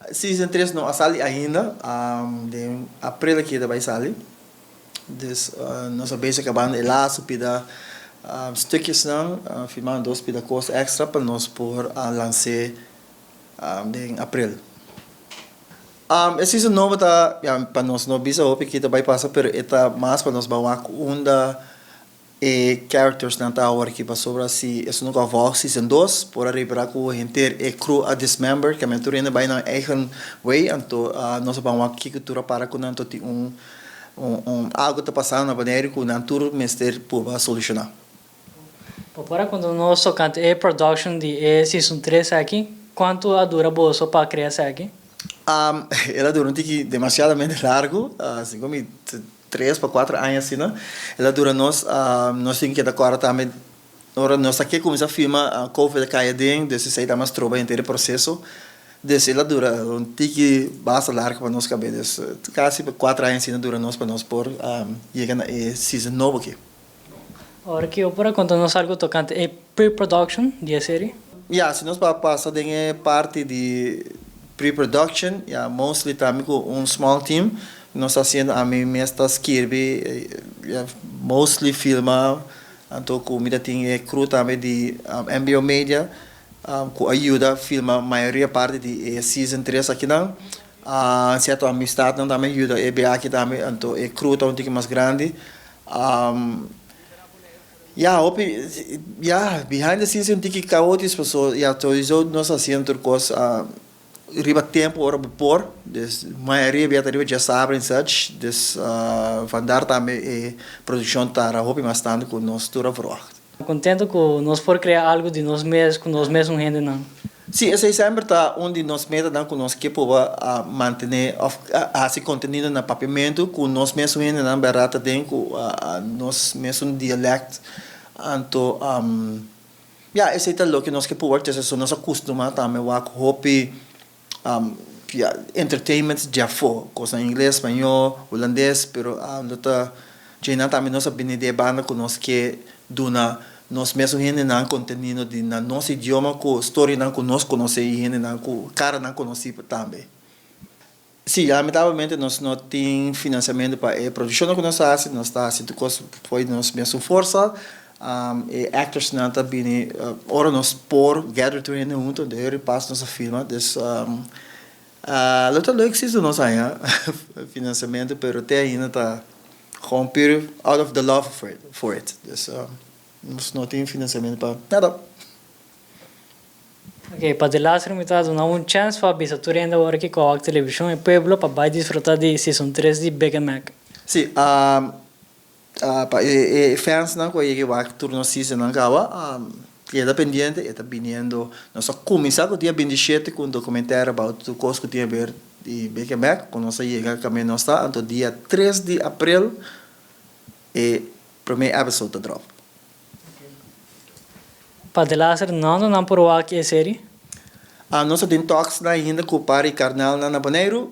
Season 3 no a sali ainda, den april aki ta bai sali. Dus nos a bezig kabando e laatste pida stukjesnan, firmando dos pida kos extra pa nos por lans'é den april. E season nobo ta, ya, pa nos no bisa hopi ki ta bai pasa, pero e ta mas pa nos bai wak unda e charactersnan ta awor aki pasobra si esun ku a volg season 2 por a ripara ku henter e crew a dismember, ke men tur hende bai nan eigen way, anto nos a ban wak kiko tur a para ku nan, anto tin un un algo ta pasando na Boneiru ku nan tur mester purba solushoná. Bo por a konta nos tokante e production di e season 3 aki? Kuantu a dura boso pa krea esaki? El a dura un tiki demasiadamente largu, segun mi 3 pa 4 aña asina. El a dura nos, nos tin keda kòrda tambe ora nos a ke kuminsá filma, COVID a kai aden, dus esei ta mas troba henter e proseso. Dus el a dura un tiki basta largu pa nos kab'é, dus kasi 4 aña asina dura nos pa nos por yega na e season nobo aki. Awor aki bo por a konta nos algu tokante e pre-production di e serie? Ya, si nos pa pasa den e parti di pre-production, ya, mostly tambe ku un small team. Nos ta hasiendo, ami mes ta skirbi, ya, mostly filma, anto ku mi ta tin e crew tambe di MBO Media ku a yuda filma mayoria parti di e season 3 akinan. Sierto amistadnan tambe yuda e bia aki tambe, anto e crew ta un tiki mas grandi. Ya, hopi, ya, behind the scenes un tiki kaotisch paso, ya, sowieso nos ta hasiendo tur kos riba tempo ora bo por, dus mayoria bia ta riba djasabra en such, dus vandaar tambe e produkshon ta hopi mas tantu ku nos tur a verwacht. Kontentu ku nos por krea algu di nos mes, ku nos mes hendenan. Sí, esei semper ta un di nos metanan ku nos ke proba mantené òf hasi kontenido na papiamentu ku nos mes hendenan bèrdat ta den ku nos mes dialect. Anto, ya, esei ta loke nos ke proba, so nos a kustumá tambe wak hopi, ya, entertainment djafó, kos na ingles, spañó, hulandes, pero lo ta djeinan tambe nos a bini di e banda ku nos ke duna nos mes hendenan kontenido di na nos idioma ku storianan ku nos konosé i hendenan ku karanan konosí tambe. Sí, lamentablemente nos no tin finansiamentu pa e produkshon ku nos ta hasi, nos ta hasi tur kos for di nos mes forsa. E actorsnan ta bini ora nos por gather tur hende huntu, de heri pas nos a filma, dus lo ta leuk si nos haña finansiamentu, pero te ainda ta gewoon pure out of the love for it. Dus nos no tin finansiamentu pa nada. Ok, pa delaster mi ta duna un chance pa bisa tur hende awor aki ku a wak televishon e pueblo pa bai disfruta di season 3 di Big and Mac. Sí, pa e fansnan ku a yega wak tur nos seasonnan kaba, keda pendiente, e ta biniendo. Nos a kuminsá ku dia 27 ku un documentaire about tur kos ku tin aber di Big and Mac, ku nos a yega kaminda nos ta, anto dia 3 di aprel e promé episode ta drop. Pa delaster, unda nan por wak e serie? Nos tin talks na ainda ku par di kanalnan na Boneiru,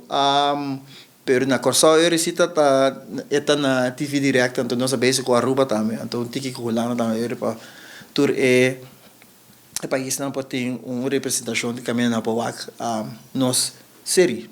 pero na Kòrsou e risita ta e ta na TV Direct, anto nos a bezig ku Aruba tambe, anto un tiki ku Hulanda tambe eri pa tur e paisnan por tin un representashon di kaminda nan por wak nos serie.